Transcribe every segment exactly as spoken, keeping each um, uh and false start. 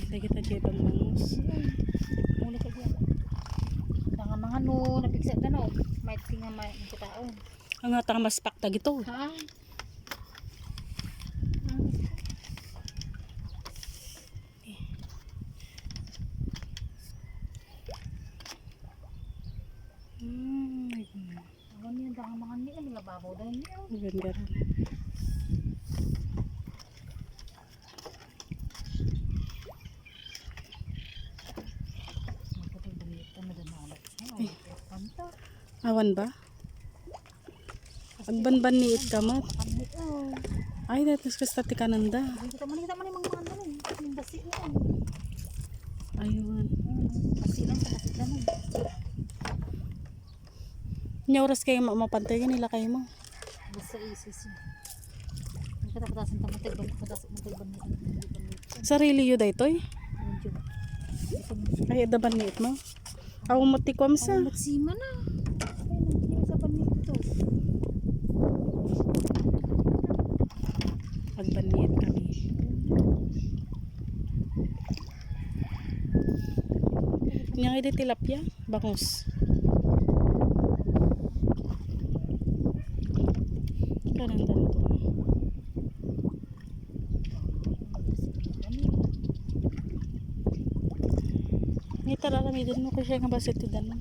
Dagita jay pagmangus. Muli ka diyan. Tanga mangano, napigsa ta no. May tinga may ang kitaon. Ang nga tanga maspak dagito. Ha? Hmm, ay, ano yan? Tanga mangan ni, ano, nababaw dahil niya. Ang ganda rin. Magkatay bumita, madamalat. Ay, ay, panta. Awan ba? Agbanbanniit ka met. Ay, datas kasta ti kananda. Kita man, kita man yung mga ano, yung basi niya. Ayun. Hmm, basi lang, basi lang. Nya oras kayo ma-, mapantay, nilakay mo. Basta isis yun. Ang katapatasan ta, matagban, patasan, matagban, matagban. Sarili yu daytoy? Ayun, yun. Ay, adda banniit mo? Aw, mati kuam sa. Aw, matsima na. Ay, nagkira sa banniit ito. Agbanniit kami. Nya, di tilapia, bangus. Kanang danto. Ngita aramiden mo kasi nga basit ti danum.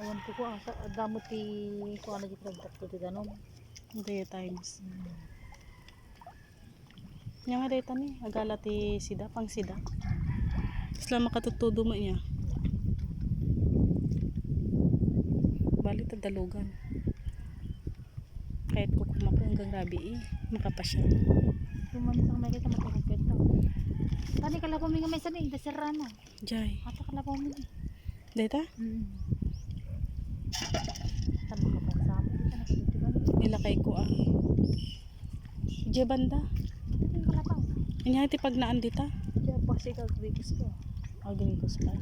Awan ko ko asa, damo ti kuana di pinagtakto ti danum. Daya times. Hmm. Nya nga dayta ni, agala ti sida, pang sida. Isla makatutudo mo niya. Bali ta dalugan. Kahit kukumako hanggang rabi eh, makapasya. Tumami sa may kita matulog ka ito. Tani ka lapo mi nga may sani, dasirana. Jay. Ata ka lapo mi. Dayta? Mm. Tama ka pang sa amin, kita nakatutugan. Nilakay ko ah. Jay banda. Ito yung kalabaw. Inya iti pagnaan dita. Jay, pasi ka, agrikos ka. Agrikos ka.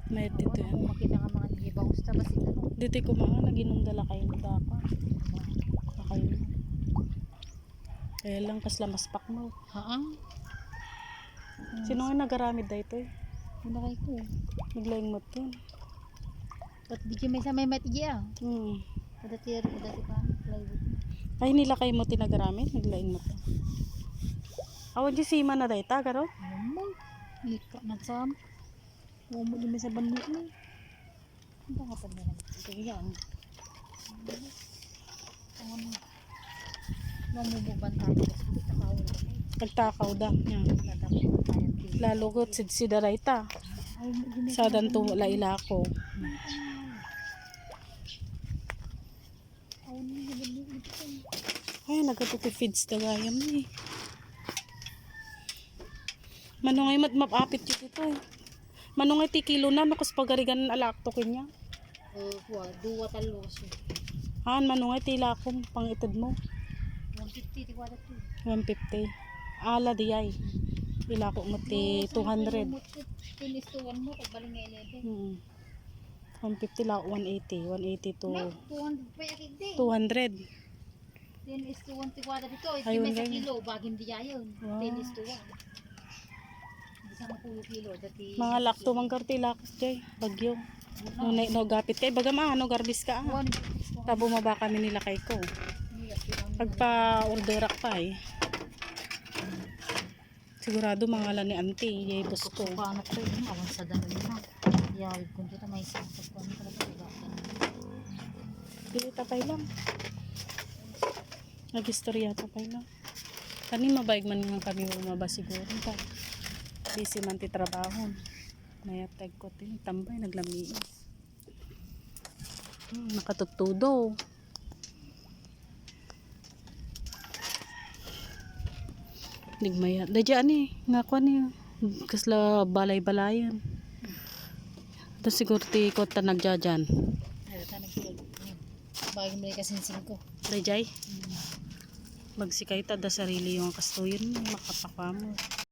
Mayat dito yan. Makita nga mga ngibaw, basta basi ano. Dito yung kumain, naginong dala kayo ng dapa. Nakain. Kaya lang kasla maspak mo. Haan? Sino nga nagaramid da ito eh? Nilakay ko eh. Naglaing mo ito. Ba't di may sa may mati ah? Hmm. Kada tier, kada si pa, plywood. Ay, nilakay mo ti nagaramid? Naglaing mo ito. Awan di sima na dayta, garo? Ano mo? Ika, nagsam. Umo di may sa banliit mo. Ang pangapan na lang. Ito yan. Ano? Mamububan tayo. Hindi ka mawala. Nagtakaw da. Yan. Nagtakaw tayo. Lalo ko, sidsida rayta. Ay, hindi na. Sa danto, wala ilako. Ay, hindi na. Ay, nagkatuti feeds da gayam eh. Manungay mat mapapit yu dito eh. Manungay ti kilo na, no, kas pagarigan alakto kanya. Eh, kuwa, duwa, talo kasi. Han, manungay ti ilakom, pangited mo. One fifty, ti kuwa dati. One fifty. Ala, di ay. Ilako mo ti two hundred. Ten is to one mo, pagbaling nga eleven. Hmm. One fifty la, one eighty. One eighty to two hundred pa yakit di. Two hundred. Ten is to one ti kuwa dito. Ay, iti may sa kilo, bagim di yayon. Wow. Ten is to one. Di sa mapulo kilo, dati. Mga lakto, mangkarti lakto, jay. Bagyo. Ano? Nune, no, gapit kay, baga ma, no, garbis ka, ah. One. Tabo maba kami nilakay ko. Agpa-orderak pa, eh. Sigurado mangalan ni auntie, yay boss ko. Supanat ko yun, awan sa dami na. Yawid ko dito, may isang pagkuhan ko na pagkakatan. Dili tapay lang. Nagistorya tapay lang. Kani mabayag man nga kami bumaba siguro. Ta. Busy man ti trabaho. Mayat tagko ti tambay, naglamiis. Hmm, nakatutudo. Digmaya. Dadya ani, nga kuan ni, kasla balay-balayan. Ito siguro ti kota nagjajan. Ay, ito nagpulog. Bagay mo kasi singko. Dayjay? Hmm. Magsikay ta da sarili yung kastuyon, makapakwa mo.